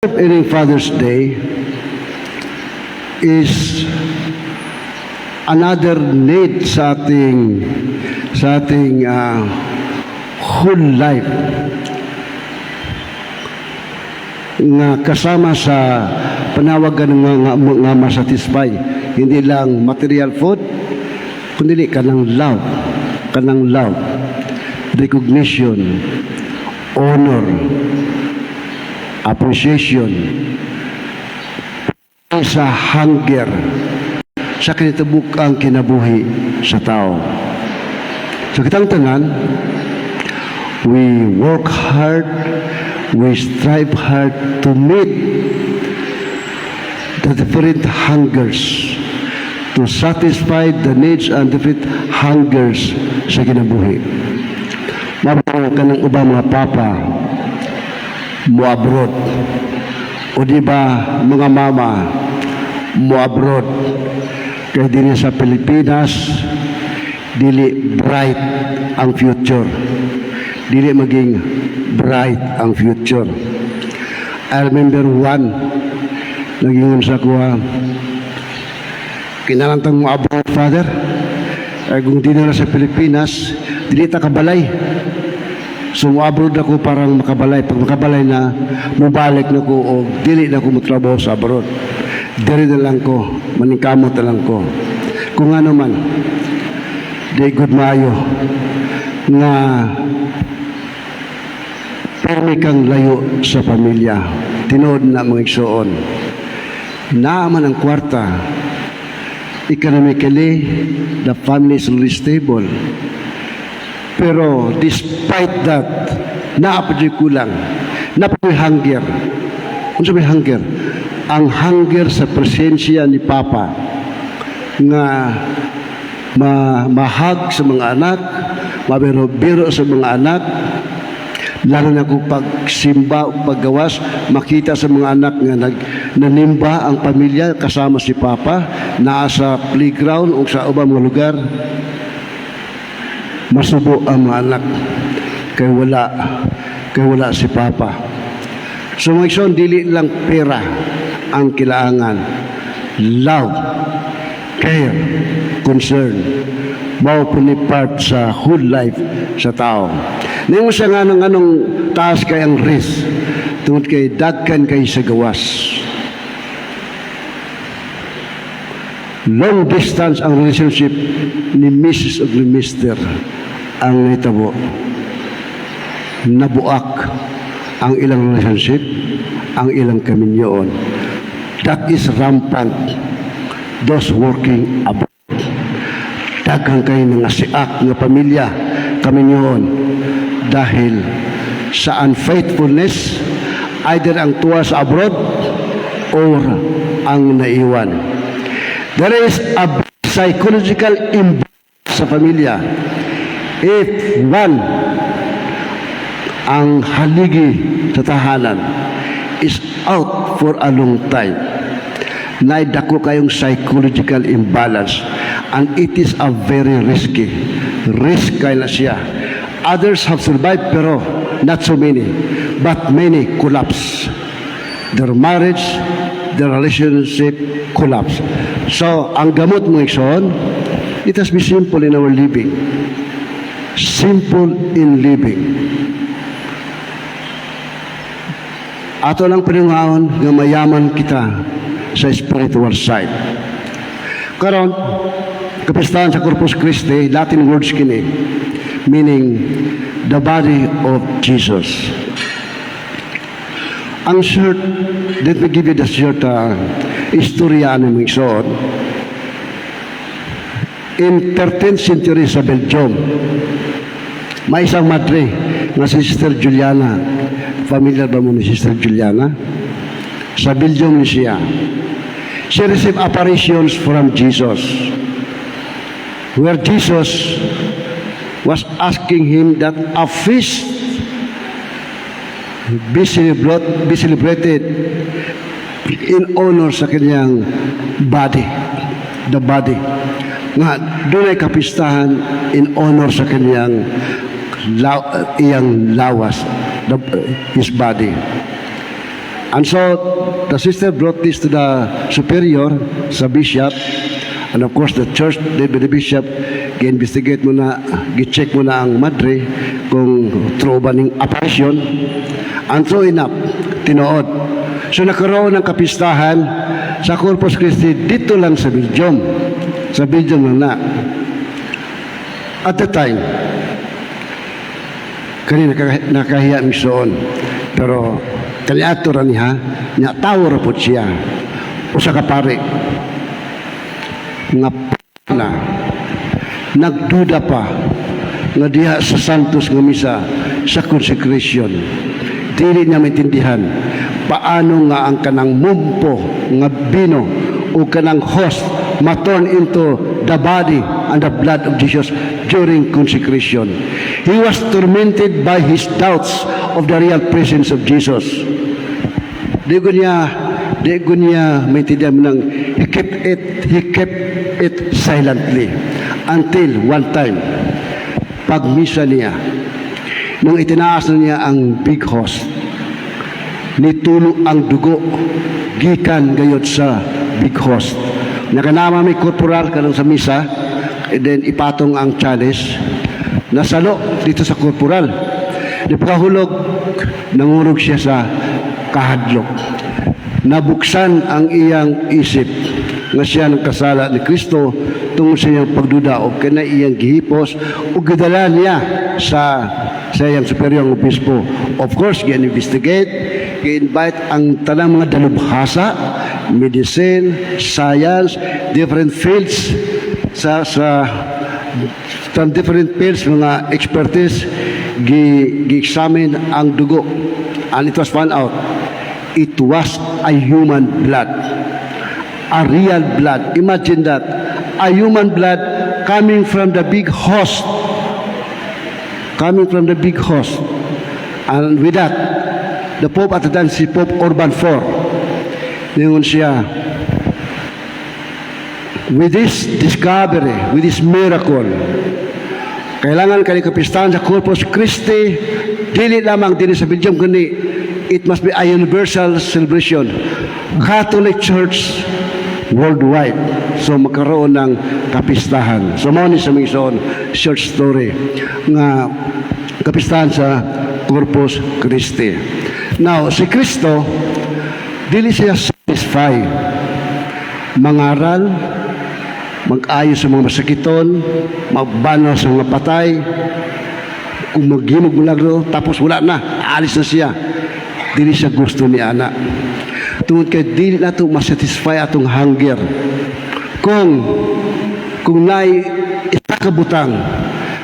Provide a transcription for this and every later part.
Ining Father's Day is another need sa ating whole life nga kasama sa panawagan nga masatisfy, hindi lang material food kundi kanang love, recognition, honor, appreciation sa hunger sa kinatibuk ang kinabuhi sa tao. So kitang tanan, we work hard, we strive hard to meet the different hungers, to satisfy the needs and different hungers sa kinabuhi. Mabang ka ng ubang mga papa mo abroad. O di ba mga mama mo abroad kay dinhi sa Pilipinas dili bright ang future. Dili maging bright ang future. I remember one nagingon sa kuha, "Kinahanglan tang mo abroad, Father. Ay kung di na sa Pilipinas, dili ta kabalay. So mo-abroad ako parang makabalay. Pag makabalay na, mubalik na ko o dili na ko motrabaho sa abroad. Diri na lang ko, maningkamot na lang ko." Kung ano man, di gud maayo nga permi kang layo sa pamilya. Tinuod na, mga igsoon. Naa man ang kwarta. Economically, the family is really stable. Pero despite that, naa pa juy kulang. Naa pa juy hunger. Unsa may hunger? Ang hunger sa presensya ni Papa nga ma mahag sa mga anak, mabiro-biro sa mga anak, lalo na kung pagsimba o paggawas, makita sa mga anak nga nanimba ang pamilya kasama si Papa, naa sa playground o sa ubang mga lugar, masubo ang mga anak kay wala si Papa. So mga igsoon, dili lang pera ang kailangan. Love, care, concern, mao po ni part sa whole life sa tao. Ningon siya nga nung anong taas kay ang risk tungod kay dagkan kay sa gawas. Long distance ang relationship ni Mrs. ug ni Mr. Ang nahitabo, nabuak ang ilang relationship, ang ilang kaminyoon. That is rampant. Those working abroad. Daghan kay nga siak nga pamilya kaminyoon dahil sa unfaithfulness, either ang tuwa sa abroad or ang naiwan. There is a psychological imbalance sa pamilya. If one ang haligi sa tahanan is out for a long time, naidako kayong psychological imbalance and it is a very risky. Risk kay na siya. Others have survived pero not so many. But many collapse. Their marriage, their relationship collapse. So, ang gamot, mga igsoon, it has be simple in our living. Simple in living. Ato lang paningaon nga mayaman kita sa spiritual side. Karon, kapistahan sa Corpus Christi, Latin words kini, meaning the body of Jesus. Ang short, let me give you the short istorya ng mga igsoon. In 13th century sa Belgium, may isang madre nga si Sister Juliana. Familiar ba mo ni Sister Juliana? Sa Belgium ni siya. She received apparitions from Jesus, where Jesus was asking him that a feast be celebrated in honor sa kanyang body, the body. Nga, doon ay kapistahan in honor sa kanyang iyang lawas, his body. And so, the sister brought this to the superior, sa bishop, and of course, the church, led by the bishop, gi-investigate muna, gi-check muna ang madre kung true ba ning apparition. And true enough, tinuod. So, nagkaroon ng kapistahan sa Corpus Christi dito lang sa Belgium. Sa Belgium lang na. At the time, kani nakahiya mi soon. Pero kaniadto ra niya, nya tawo ra pud siya. Usa ka pare nga na nagduda pa nga diha sa Santos nga misa sa consecration, dili niya maintindihan paano nga ang kanang mumpo nga bino o kanang host ma-turn into the body and the blood of Jesus during consecration. He was tormented by his doubts of the real presence of Jesus. Di ko niya maintindihan nang he kept it silently until one time, pagmisa niya, nung itinaas na niya ang big host, nitulo ang dugo gikan gayod sa big host. Nakanama may corporal kanang sa misa, and then ipatong ang chalice, nasalo dito sa corporal. Di pagkahulog, nangurog siya sa kahadlok. Nabuksan ang iyang isip nga siya ng kasala ni Kristo tungod sa iyang pagduda o kana iyang gihipos o gidala niya sa iyang superior ang obispo. Of course, gi-investigate, gi-invite ang tanang mga dalubhasa, medicine, science, different fields sa from different fields, mga expertise, gi-examine ang dugo and it was found out it was a human blood, a real blood. Imagine that, a human blood coming from the big host, coming from the big host. And with that, the Pope at the time, si Pope Urban IV, ningon siya, "With this discovery, with this miracle, kailangan kani kapistahan sa Corpus Christi, dili lamang dinhi sa Belgium, kundi it must be a universal celebration. Catholic Church worldwide." So magkaroon ng kapistahan. So mao ni sa mga igsoon, short story nga kapistahan sa Corpus Christi. Now, si Kristo, dili siya satisfy mangaral, mag-ayo sa mga masakiton, magbanhaw sa mga patay, kung maghimog milagro, tapos wala na, alis na siya. Dili siya gusto ni ana. Tungod kay dili nato masatisfy atong hunger. Kung naay isa ka butang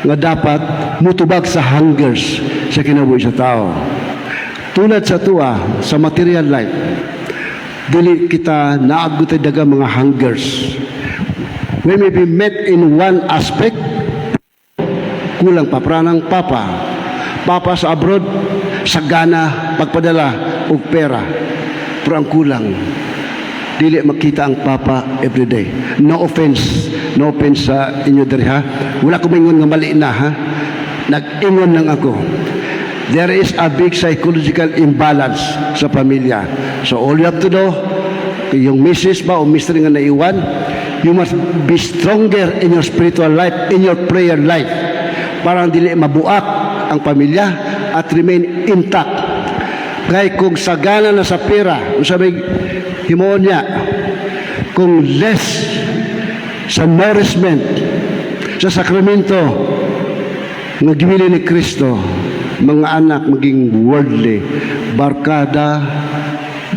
nga dapat mutubag sa hungers sa kinabuhi sa tao. Tulad sa tuwa, sa material life, dili kita naagutay daga mga hungers. We may be met in one aspect, kulang pa. Pranang papa. Papa sa abroad, sa gana, pagpadala og pera. Pero ang kulang, dili makita ang papa every day. No offense, no offense sa inyo diri ha. Wala ko maingon nga mali na ha. Nag-ingon lang ako. There is a big psychological imbalance sa pamilya. So all you have to do, yung misis ba o mister nga naiwan, you must be stronger in your spiritual life, in your prayer life. Para dili mabuak ang pamilya at remain intact. Kay kung sagana na sa pera, unsa may himuon niya, kung less sa nourishment, sa sakramento, nga giwili ni Kristo, mga anak maging worldly, barkada,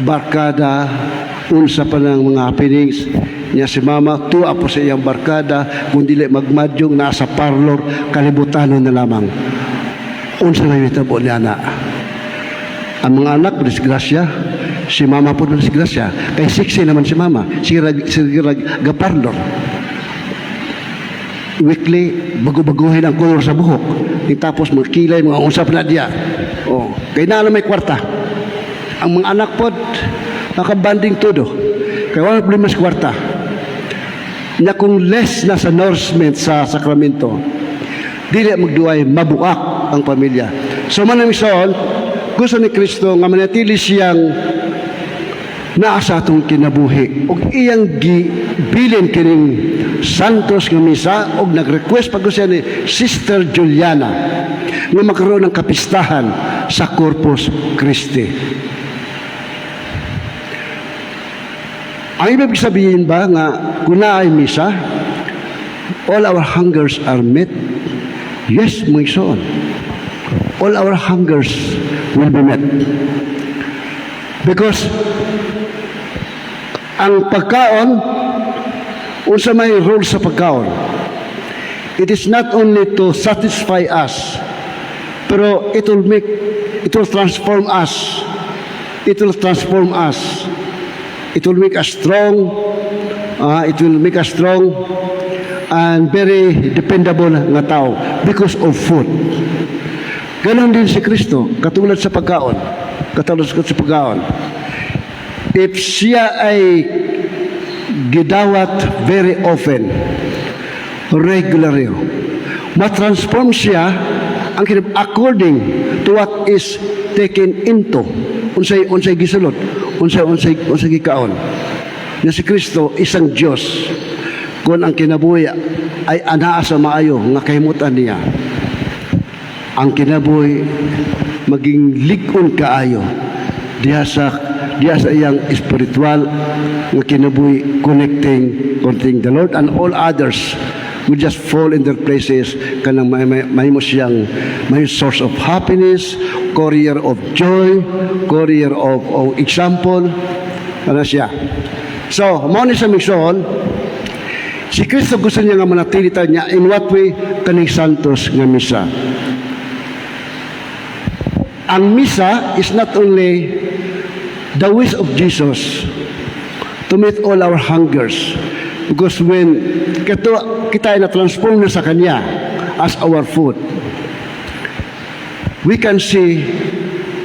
barkada, unsa pa ng mga happenings niya. Si mama, tuwa po sa iyang barkada, kung dili magmadyong, nasa parlor, kalibutanon na lamang. Unsa na yung itabo niya na? Ang mga anak, disgrasya. Si mama po, disgrasya. Kay sexy naman si mama. Si rag, gaparlor. Weekly, bago-baguhin ang kolor sa buhok. Tapos mga kilay, mga usap na diya. Oh, kay na may kwarta. Ang mga anak po, nakabanding todo. Kaya wala problema sa kwarta. Na kung less na sa nourishment sa sakramento, dili magduay mabuak ang pamilya. So man ang ison, gusto ni Kristo nga manatili siyang Naa sa atong kinabuhi ug iyang gibilin kining Santos nga misa ug nag-request pa siya ni Sister Juliana nga magkaroon ng kapistahan sa Corpus Christi. Ang ibig sabihin ba nga kung naay misa, all our hungers are met? Yes, mga igsoon. All our hungers will be met. Because ang pagkaon, unsa may role sa pagkaon? It is not only to satisfy us, pero it will transform us. It will transform us. It will make us strong. It will make us strong and very dependable nga tao because of food. Ganon din si Kristo, katulad sa pagkaon. Katulad sa pagkaon. If siya ay gidawat very often, regularly, matransform siya ang according to what is taken into. Unsay gisulod, unsay gikaon. Na si Kristo isang Diyos. Kung ang kinabuhi ay anaa sa maayo nga kahimutan niya, ang kinabuhi maging lig-on kaayo diha sa iyang espiritual nga kinabuhi, connecting the Lord, and all others will just fall in their places, kanang may mahimo siyang may source of happiness, courier of joy, courier of example ano siya. So mao ni sa, mga igsoon, si Kristo gusto niya nga manatili tayo niya. In what way? Kaning Santos nga misa. Ang misa is not only the wish of Jesus to meet all our hungers. Because when kita ay na-transform na sa Kanya as our food, we can see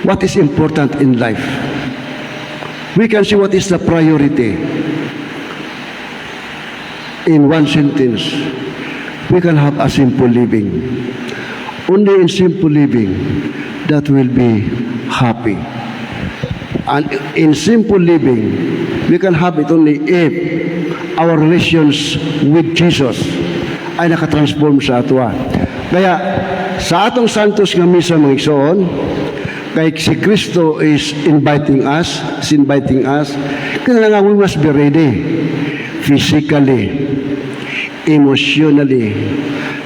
what is important in life. We can see what is the priority. In one sentence, we can have a simple living. Only in simple living that will be happy. And in simple living, we can have it only if our relations with Jesus ay nakatransform sa atwa. Kaya sa atong Santos nga misa, mga igsoon, kay si Kristo is inviting us, kaya nga we must be ready physically, emotionally,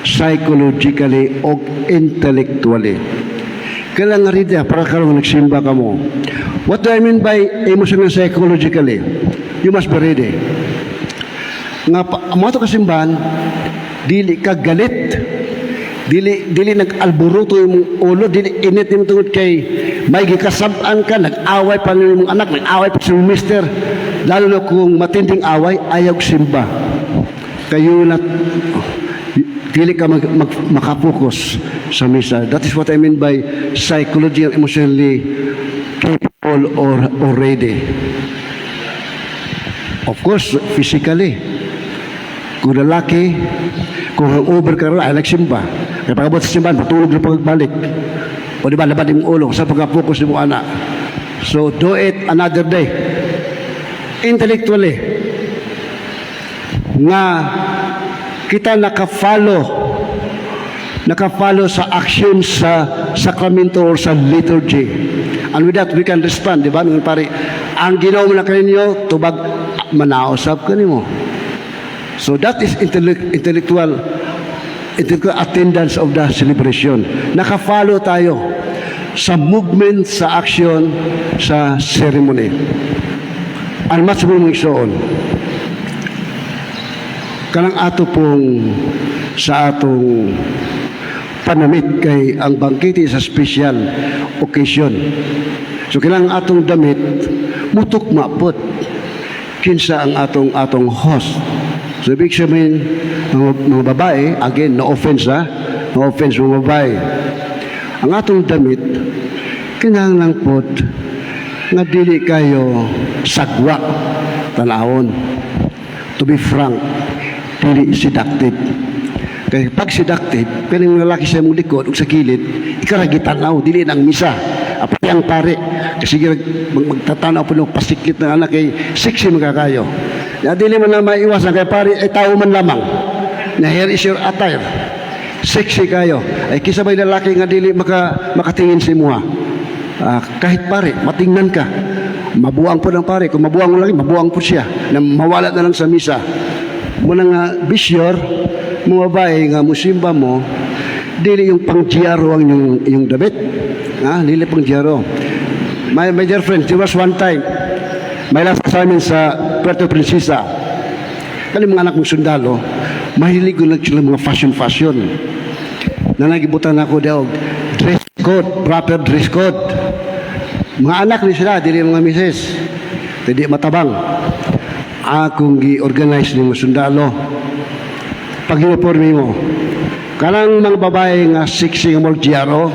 psychologically, o intellectually. Kailangan ready para karon nagsimba ka mo. What do I mean by emotionally and psychologically? You must be ready. Nga mo to kasimbahan, dili ka galit. Dili nag-alboruto imong ulo, dili init nimo tungod kay may gikasab-an ka, nag-away pa nimong anak, nag-away pa sa imong mister. Lalo na kung matinding away, ayaw simba. Kayo na dili ka makapokus sa misa. That is what I mean by psychology and emotionally capable or ready. Of course, physically. Kung lalaki, kung hangover ka rin, ay nagsimba. Kaya pag-abot sa simbahan, patulog na pagbalik. O di ba, labad yung ulo sa pagka-focus mo ana. So, do it another day. Intellectually, nga kita naka-follow sa action sa sakramento or sa liturgy. And with that, we can respond, di ba? Nung pare, ang Ginoo mo na kaninyo, tubag, manausap ka nimo. So that is intellectual attendance of the celebration. Naka-follow tayo sa movement, sa action, sa ceremony. And much more, mga igsoon, kanang ato pong sa atong panamit kay ang bangkete sa special occasion. So kailangan atong damit mutukma pod kinsa ang atong host. So ibig sabihin, mga babae, again, no offense ha, no offense, mga babae. Ang atong damit, kinahanglan pod nga dili kayo sagwa tanawon. To be frank, dili seductive. Kay pag seductive, piling lalaki sa imong likod ug sa kilid, ikaw ra gitanaw, dili nang misa. Apay ang pare. Sige, magtatanaw po ng pasiklit ng anak kay sexy magkakayo. Ya, dili man na maiwasan kay pare ay tao man lamang. Na here is your attire. Sexy kayo. Ay kisa ba'y lalaki nga dili makatingin sa imuha? Ah, kahit pare, matingnan ka. Mabuang po ng pare. Kung mabuang mo lagi, mabuang po siya. Na mawala na lang sa misa. Muna nga, be sure, mga babae nga musimba mo, dili yung pang GRO ang inyong damit. Ah, dili pang GRO. My dear friends, there was one time, may last assignment sa Puerto Princesa. Kani mga anak mong sundalo, mahilig ko lang sila mga fashion-fashion. Na nagibutan ako daw, dress code, proper dress code. Mga anak ni sila, dili mga misis. Hindi matabang. Akong gi-organize ni mga sundalo. Pag uniforme mo, kanang mga babae nga sexy nga mo GRO,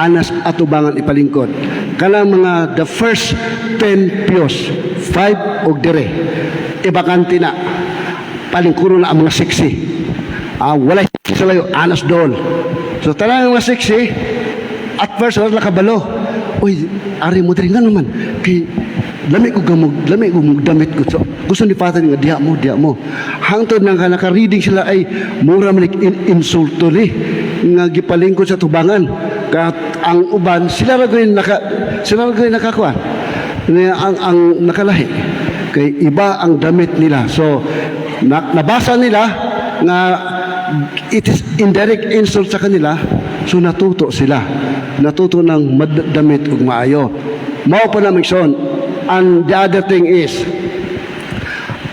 anas atubangan ipalingkod. Kanang mga the first 10 pews, 5 og dire, ibakante na. Palingkuron na ang mga sexy. Ah, walay sa layo, anas dool. So tanan mga sexy, at first wala kabalo. Uy, ari mo diri nga naman. Kay lami ko gamog, lami ko damit ko. So, gusto ni Father nga diha mo, diha mo. Hangtod nang naka-reading sila ay mura man insulto ni nga gipalingkod sa tubangan. Kat ang uban sila ra gyud nakakuan. Niya ang nakalahi. Kay iba ang damit nila. So nabasa nila nga it is indirect insult sa kanila. So natuto sila. Natuto ng damit ug maayo. Mao pa na son. And the other thing is,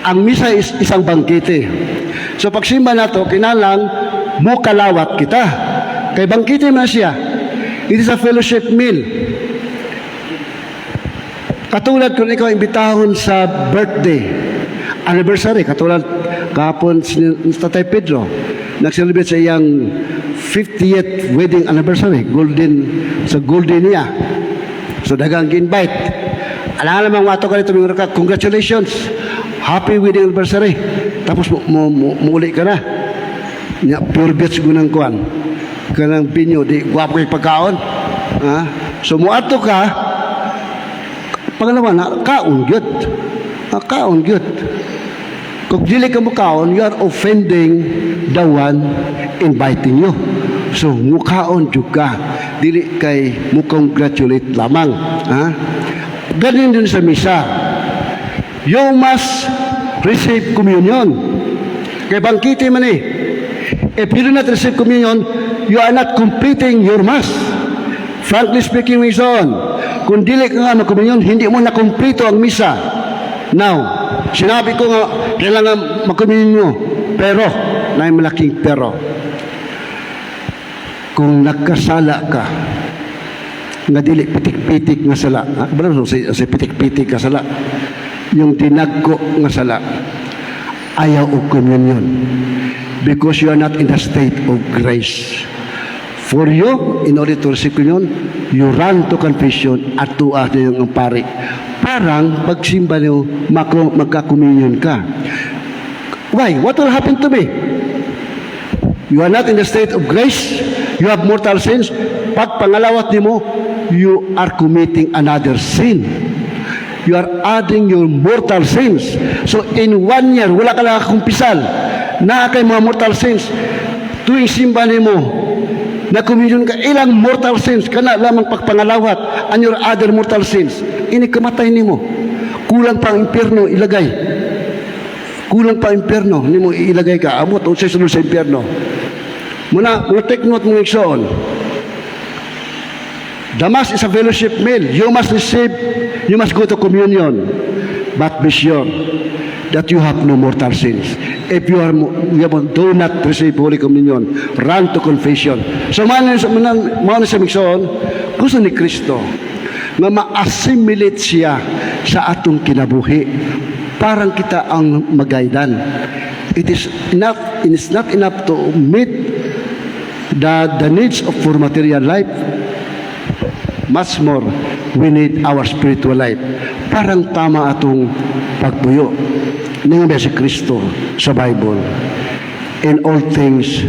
ang misa is isang bangkete. So pagsimba nato, kinalang mukalawat kita. Kay bangkete man siya. It is a fellowship meal. Katulad kung ikaw imbitahon sa birthday, anniversary, katulad kahapon si Tatay Pedro, nag-celebrate sa iyang 50th wedding anniversary, golden, sa golden niya. So daghang invite. Alam namang wato ka nito, mga ka, congratulations, happy wedding anniversary. Tapos mo muuli ka na. Nya, pure bits gunang kuan. Kanang binyo, di gwapo kay pagkaon. Ha? So muadto ka, pangalawa na, kaon gyud. Ah, kaon gyud. Kung dili ka mo kaon, you are offending the one inviting you. So, mukaon jud ka. Dili kay mo congratulate lamang. Ha? Ganun din sa misa. You must receive communion. Kay bangkete man eh. If you do not receive communion, you are not completing your Mass. Frankly speaking, Mason, kung dili ka nga mag-communion, hindi mo na kumpleto ang misa. Now, sinabi ko nga, kailangan mag-communion nyo. Pero, na malaking pero. Kung nagkasala ka, nga dili pitik-pitik nga sala. Ha? Kabalo sa pitik-pitik nga sala. Yung tinagko nga sala, ayaw og communion. Because you are not in the state of grace. For you, in order to receive communion, you run to confession at tuwa niyo ang pari. Parang pagsimba niyo, magka-communion ka. Why? What will happen to me? You are not in the state of grace. You have mortal sins. Pag pangalawat nimo, you are committing another sin. You are adding your mortal sins. So in one year, wala ka nakakumpisal. Naa kay mga mortal sins. Tuwing simba nimo, na communion ka, ilang mortal sins, kana lamang pagpangalawat, and your other mortal sins. Ini kamatay nimo. Kulang pa ang impyerno ilagay. Kulang pa ang impyerno nimo ilagay ka. Amot unsay sulod sa impyerno. Muna, mo take note, mga igsoon. The Mass is a fellowship meal. You must receive, you must go to communion. But be sure that you have no mortal sins. If you have, do not receive Holy Communion. Run to confession. So, man sa igsoon, gusto ni Kristo nga ma-assimilate siya sa atong kinabuhi. Parang kita ang magaidan. It is not enough to meet the needs of for material life. Much more, we need our spiritual life. Parang tama atong pagpuyo. Ningon ba si Kristo sa Bible? In all things,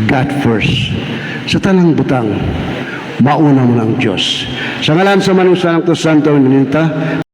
God first. Sa tanang butang, mauna mo ng Diyos. Sa ngalan sa Manung sa Santo Minita.